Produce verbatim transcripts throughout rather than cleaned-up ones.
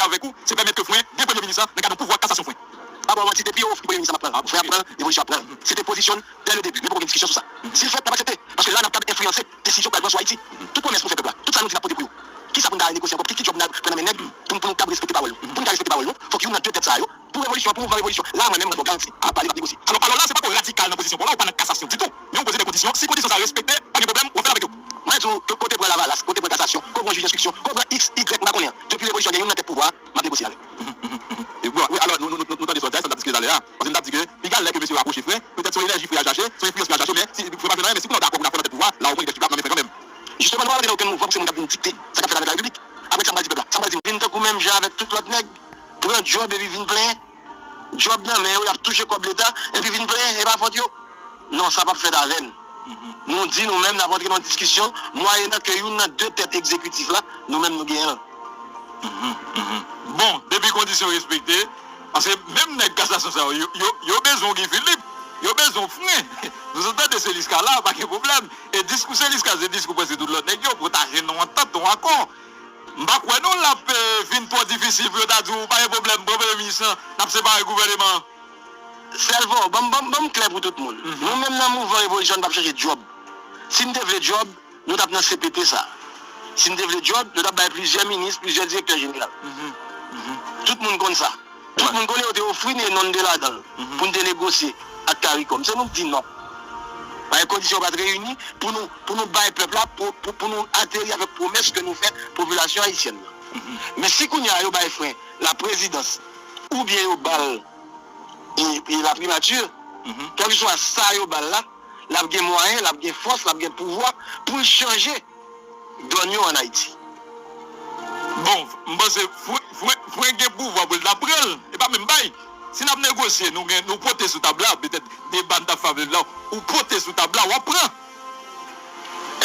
avèk ou, se pèmèt ke fren gen premye minis lan nan kad yon pouvwa kasasyon fren. Pa ba w manti, depi yo ofri premye minis lan, m ap pran l. Fren ap pran l, revolisyon ap pran l. Se te pozisyon l dès le début, men poko gen diskisyon sou sa. Si l fèt, n ap aksepte, paske la, n ap kab enfliyanse desizyon k pral pran sou Ayiti. Tout pwomès nou fè pèp la, tout sa nou di n ap pote pou yo, kisa pou n ta al negosye ankò? Ki, ki djòb n a pran nan men nèg pou, pou n kab respekte pawòl nou? Pou n kab respekte pawòl nou, fòk youn nan de tèt sa yo, pou revolisyon an, pou mouvman revolisyon, la, mwen menm, mwen ba w garanti, a pale, m ap negosye. Alò, alò la, se pako radikal nan pozisyon pa w la, ou pa nan kasasyon ditou. Men ou poze de kondisyon, si kondisyon sa yo respekte, pa gen pwoblèm, w ap fè l avèk yo. Mwen di w, ke kote pran Lavalas, kote pran kasasyon, kote pran jij enstriksyon, kote pran iks, igrèk, m pa konnen an. Depi revolisyon gen youn nan tèt pouvwa a, m ap negosye avè l. E bon, wi, alò, nou, nou, nou, nou tande sa w di a, sa n t ap diskite talè a. Paske m t ap di ke, piga lè ke mesye yo apwoche fren, petèt se yon enèji fren y al chache, se yon enfliyans fren y al chache, men si fren pa fè l anyen, men si kounye a w dakò pou n ap fè yon lòt tèt pouvwa, la, ou konnen kèk chif la ap nan men fren kanmenm. Jisteman, nou pa rantre nan okenn mouvman pou se moun k ap vin dikte sa k ap fèt avèk larepiblik. Apre sa, m pral di pèp la, sa m pral di, vin tankou menm jan avèk tout lòt nèg, pran djòb epi vin plenyen. Djòb nan men yo, y ap touche kòb leta, epi vin plenyen, e pa fòt yo. Non, sa p ap fèt avè n. Nou di nou menm n ap antre nan diskisyon, mwayennan ke youn nan de tèt egzekitif la, nou menm nou genyen l. Bon, depi kondisyon respekte, paske menm nèg kasasyon sa yo, yo, yo, yo bezwen w Guy Philippe, yo bezwen w fren. Nou sot tande Célisca la, pa gen pwoblèm. E diskou Célisca se diskou prèske tout lòt nèg yo, pou ta jwenn yon antant, yon akò. M pa kwè non l ap, eh, vin twò difisil pou yo ta di w, pa gen pwoblèm, pran premye minis lan, n ap separe gouvèneman an. Sèlvo, ban m, ban m, ban m klè pou tout moun. Nou menm nan mouvman revolisyon, nou p ap chache djòb. Si n te vle djòb, nou t ap nan C P T sa. Si n te vle djòb, nou t ap bay plizyè minis, plizyè direktè jeneral. Tout moun konn sa. Tout moun konnen yo te ofri n e non n te ladan l pou n te negosye ak CARICOM. Se nou k di non. Paske kondisyon pa t reyini pou nou, pou nou bay pèp la, pou, pou, pou nou ateri avèk pwomès ke nou fè popilasyon ayisyèn nan. Men si kounye a yo bay fren laprezidans oubyen yo ba l e, e laprimati, kèlkeswa sa yo ba l la, l ap gen mwayen, l ap gen fòs, l ap gen pouvwa pou l chanje dòn yo ann Ayiti. Bon, m panse fren, fren, fren gen pouvwa pou l ta pran l. E pa menm bay. Si n ap negosye, nou gen, nou pote sou tab la, petèt deba n t ap fè avè l la, ou pote sou tab la, w ap pran.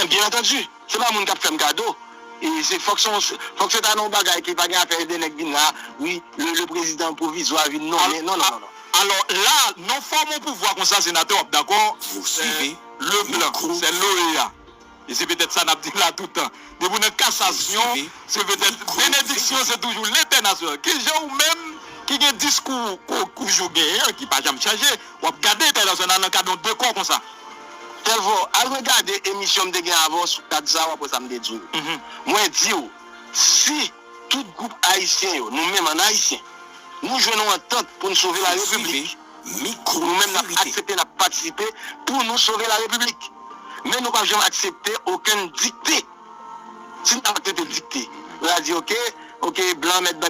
E byen antandi, se pa moun k ap fè m kado. E se fòk se yon, fòk se ta nan yon bagay ki pa gen afè de nèg vin la, wi, le, le président provisoire vin nonmen. Non, non, non, non. Alò, la, non fòm yon pouvwa konsa, senatè, w ap dakò, se le plan, se l'OEA. E se petèt sa n ap di la tout tan. Depi w nan kasasyon, se petèt benediksyon, se toujou lentènasyonal. Kijan ou menm ki gen diskou kou, kou jou genyen an, ki pa janm chanje, w ap gade entènasyonal nan kad yon dekò konsa? Sèlvo, al regade emisyon m te gen avè w sou kad sa, w ap wè sa m te di w. Mwen di w, si tout gwoup ayisyen yo, nou menm an ayisyen, nou jwenn yon antant pou n sove larepiblik, nou menm n ap aksepte, n ap patisipe pou nou sove larepiblik. Men nou p ap janm aksepte okenn dikte. Si n t ap aksepte dikte, nou ta di, oke, oke, blan mèt ban n